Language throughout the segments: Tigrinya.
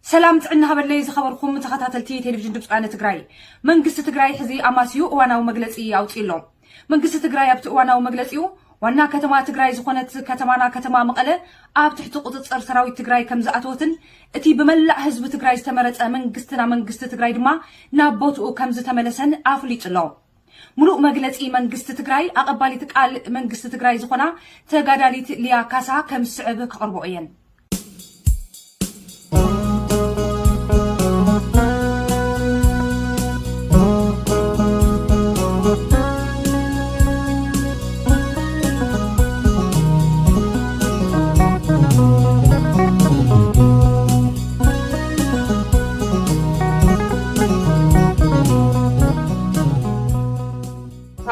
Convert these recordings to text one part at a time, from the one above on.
ሰላም ጥዕና ሃበለይ ዝኸበርኩም ተኸታተልቲ ቴሌቪዥን ድምፂ ወያነ ትግራይ። መንግስቲ ትግራይ ሕዚ ኣማስዩ እዋናዊ መግለፂ ኣውፂኡ ኣሎ። መንግስቲ ትግራይ ኣብቲ እዋናዊ መግለፂኡ ዋና ከተማ ትግራይ ዝኾነት ከተማና ከተማ መቐለ ኣብ ትሕቲ ቁፅፅር ሰራዊት ትግራይ ከም ዝኣተወትን እቲ ብመላእ ህዝቢ ትግራይ ዝተመረፀ መንግስትና መንግስቲ ትግራይ ድማ ናብ ቦትኡ ከም ዝተመለሰን ኣፍሊጡ ኣሎ። ሙሉእ መግለፂ መንግስቲ ትግራይ ኣቐባሊት ቃል መንግስቲ ትግራይ ዝኾና ተጋዳሊት ሊያ ካሳ ከም ዝስዕብ ከቕርቦ እየን።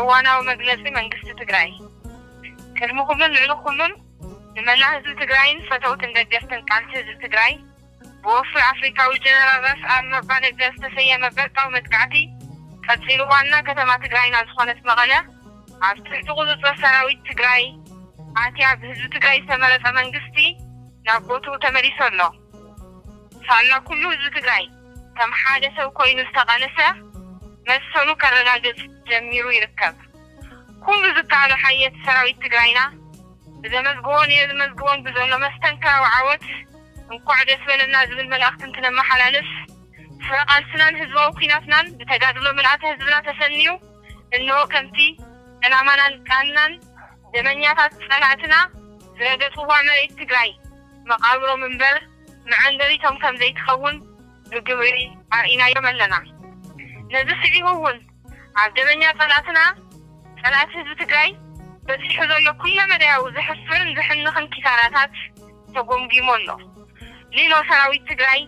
እዋናዊ መግለፂ መንግስቲ ትግራይ። ቅድሚ ኩሉን ልዕሊ ኩሉን ንመላእ ህዝቢ ትግራይን ፈተውትን ደገፍትን ቃልሲ ህዝቢ ትግራይ ብወፍሪ ኣፍሪካዊ ጀነራል ራስ ኣሉላ ኣባነጋ ዝተሰየመ በርቃዊ መጥቃዕቲ ቀፂሉ ዋና ከተማ ትግራይና ዝኾነት መቐለ ኣብ ትሕቲ ቁፅፅር ሰራዊት ትግራይ ኣትያ ብህዝቢ ትግራይ ዝተመረፀ መንግስቲ ናብ ቦትኡ ተመሊሱ ኣሎ። ሳላ ኩሉ ህዝቢ ትግራይ ከም ሓደ ሰብ ኮይኑ ዝተቓለሰ መሰሉ ከረጋግፅ ጀሚሩ ይርከብ። ኩሉ ዝከኣሎ ሓየት ሰራዊት ትግራይና ብዘመዝግቦን የዝመዝግቦን ብዘሎ መስተንክራዊ ዓወት እንኳዕ ደስ በለና ዝብል መልእኽቲ እንትነመሓላልፍ፣ ፍረ ቃልስናን ህዝባዊ ኲናትናን ብተጋድሎ ምልኣተ ህዝብና ተሰንዩ፣ እንሆ ከምቲ ዕላማናን ቃልናን ደመኛታት ጸላእትና ዝረገጽዋ መሬት ትግራይ መቓብሮም እምበር መዐንደሪቶም ከም ዘይትኸውን ብግብሪ ኣርኢናዮም ኣለና። ነዚ ስዒቡ እውን ኣብ ደመኛ ጸላእትና፣ ጸላእቲ ህዝቢ ትግራይ በጺሑ ዘሎ ኩለመዳያዊ ዘሕፍርን ዘሕንኽን ኪሳራታት ተጎምጊሙ ኣሎ። ሊሎ ሰራዊት ትግራይ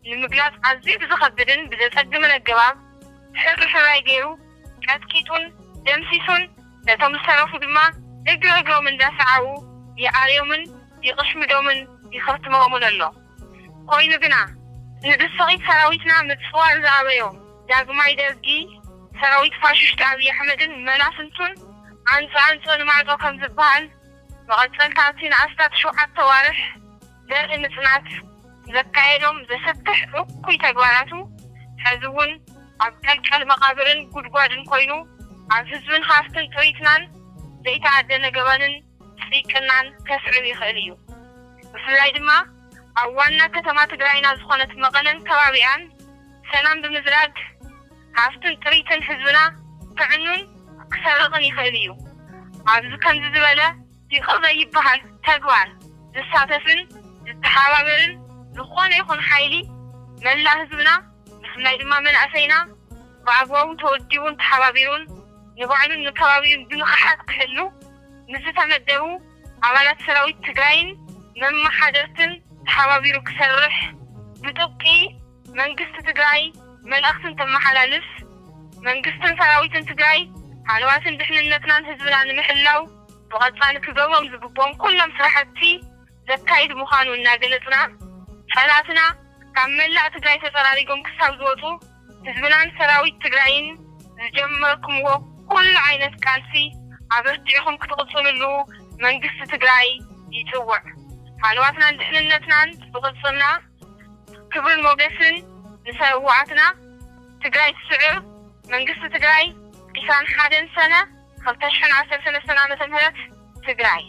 ንምግላጽ ኣዝዩ ብዝኸብድን ብዘጸግምን ኣገባብ ሕርሕራይ ገይሩ ቀጥቂጡን ደምሲሱን ነቶም ዝተረፉ ድማ እግሪ እግሮም እንዳሰዓቡ ይኣርዮምን ይቕሽምዶምን ይኸትሞምን ኣሎ። ኮይኑ ግና ንድስቂት ሰራዊትና ምጽዋር ዝኣበዮ ዳግማይ ደርጊ ሰራዊት ፋሽስት ኣብይ ኣሕመድን መላፍንቱን ዓንጸ ዓንጸ ንማዕጾ ከም ዝበሃል መቐጸልታ እቲ ንኣስታት ሸውዓተ ኣዋርሕ ዘርኢ ምጽናት ዘካየዶም ዘሰክሕ እኩይ ተግባራቱ ሕዚ እውን ኣብ ቀልቀል መቓብርን ጉድጓድን ኮይኑ ኣብ ህዝብን ሃፍትን ጥሪትናን ዘይተኣደነ ገበንን ስይቅናን ከስዕብ ይኽእል እዩ። ብፍላይ ድማ ኣብ ዋና ከተማ ትግራይና ዝኾነት መቐለን ከባቢኣን ሰላም ብምዝራግ ሃፍትን ጥሪትን ህዝብና ክዕኑን ክሰርቕን ይኽእል እዩ። ኣብዚ ከምዚ ዝበለ ይቕር ዘይበሃል ተግባር ዝሳተፍን ዝተሓባበርን ዝኾነ ይኹን ሓይሊ መላእ ህዝብና ብፍላይ ድማ መናእሰይና ብኣግባቡ ተወዲቡን ተሓባቢሩን ንባዕሉን ንከባቢኡን ብንቕሓት ክሕሉ ምስ ዝተመደቡ ኣባላት ሰራዊት ትግራይን መመሓደርትን ተሓባቢሩ ክሰርሕ ብጥብቂ መንግስቲ ትግራይ መልእኽቲ እንተመሓላልፍ፣ መንግስትን ሰራዊትን ትግራይ ሃለዋትን ድሕንነትናን ህዝብና ንምሕላው ብቐፃሊ ክገብሮም ዝግብኦም ኩሎም ስራሕቲ ዘካይድ ምዃኑ እናገለፅና፣ ፀላእትና ካብ መላእ ትግራይ ተፀራሪጎም ክሳብ ዝወፁ ህዝብናን ሰራዊት ትግራይን ዝጀመርኩምዎ ኩሉ ዓይነት ቃልሲ ኣበርቲዕኹም ክትቕፅልሉ መንግስቲ ትግራይ ይፅውዕ። ሃለዋትናን ድሕንነትናን ብቕፅልና ክብርን ሞገስን ንሰውኣትና። ትግራይ ትስዕር። መንግስቲ ትግራይ ዕስራን ሓደን ሰነ ክልተ ሽሕን ዓሰርተ ሰለስተን ዓመተ ምህረት ትግራይ።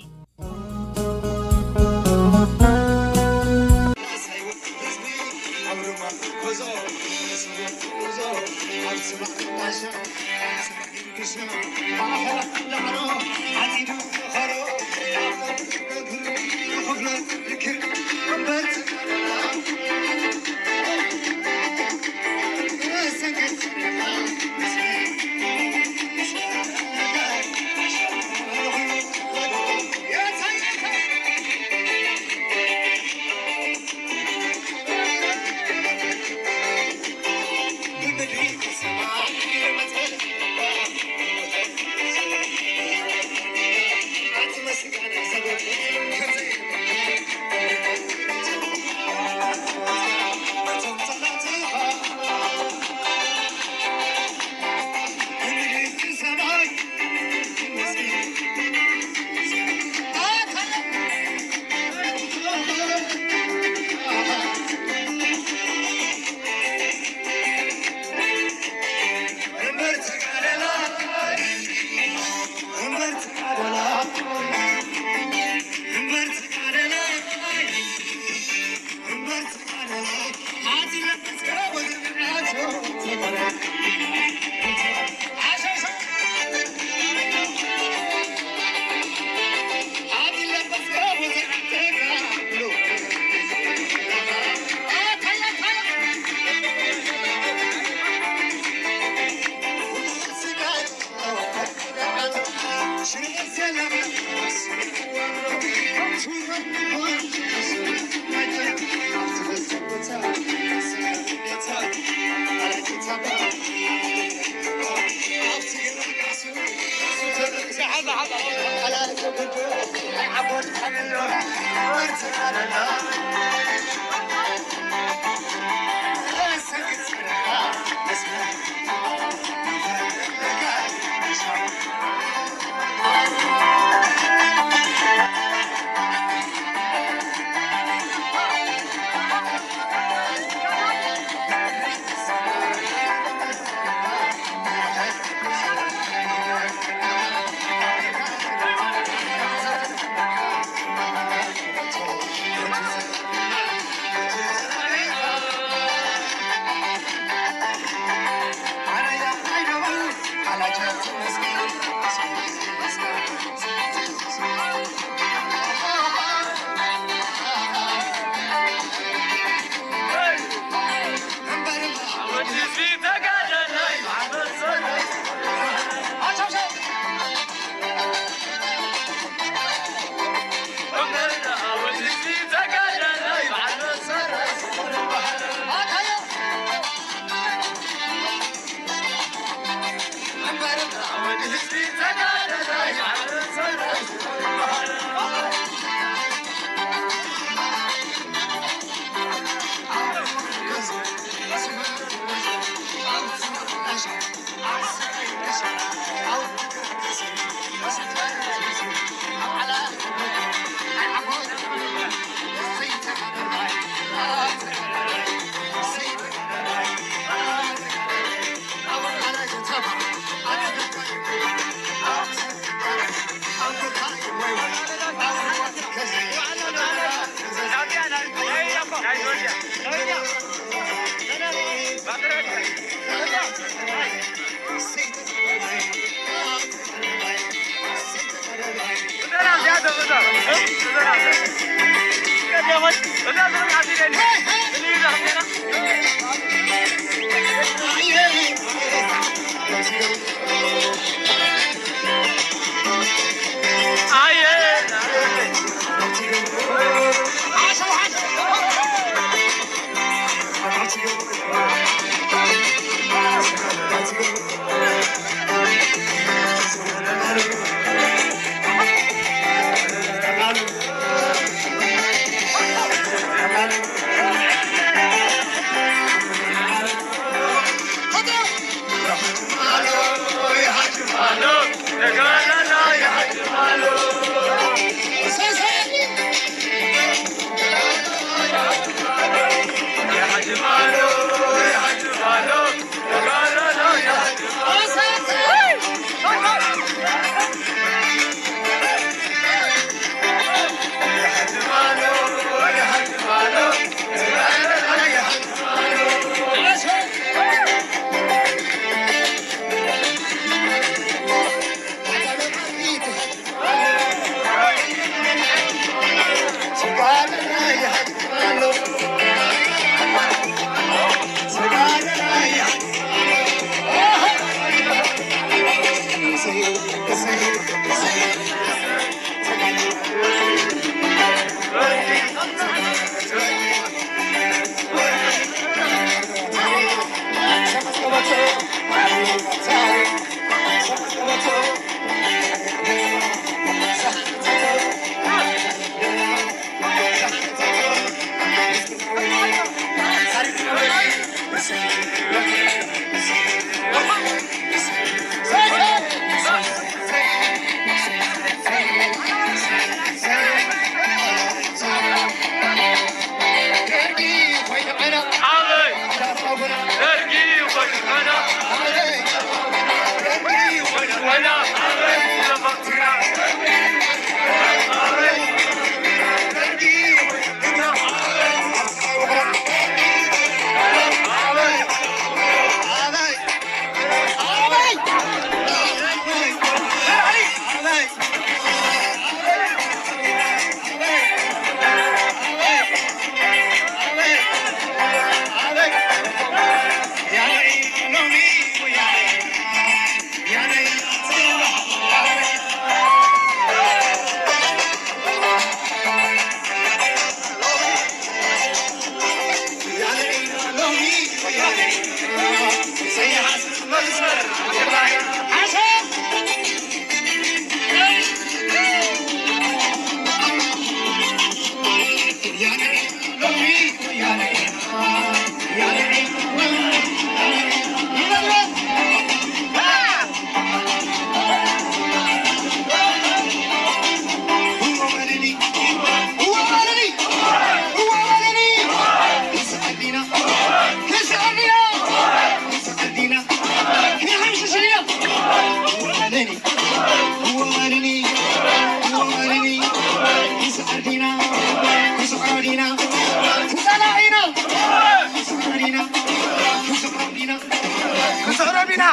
ክንስዕሮም ኢና።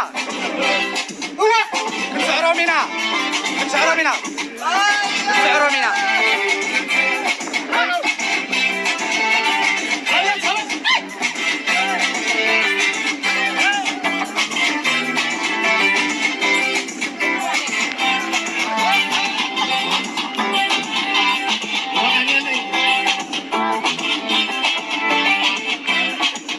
እወ! ክንስዕሮም ኢና። ክንስዕሮም ኢና። ክንስዕሮም ኢና።